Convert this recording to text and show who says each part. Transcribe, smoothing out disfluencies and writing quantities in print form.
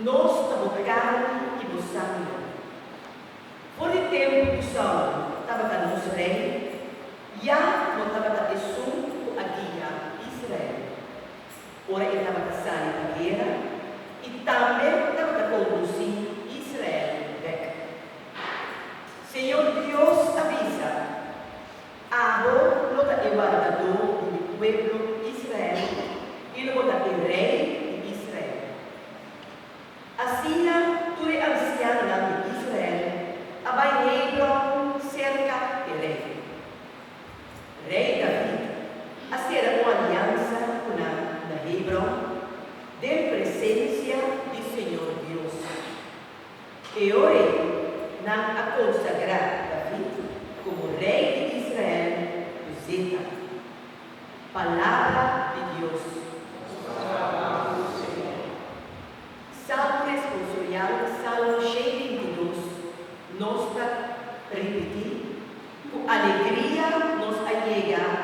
Speaker 1: Nos ta bo karni i bo sanger. For di tempu ku Saul tabata nos rei, ya bo tabata esun ku a guia Israel ora e tabata sali pa guera i tambe tabata kondusí Israel bèk. Señor Dios a bisa, Abo lo ta e wardadó di mi pueblo Israel i lo bo ta e rei di Israel. Asina tur e ansianonan di Israel a bai Hebron serka e rei. Rei David a sera un aliansa ku nan na Hebron den presensia di señor Dios. E ora ei nan a konsagrá David komo rei di Israel ku zeta. Palabra di Dios. Salmo responsorial Salmo 122 Nos ta ripití, Ku alegria nos a yega.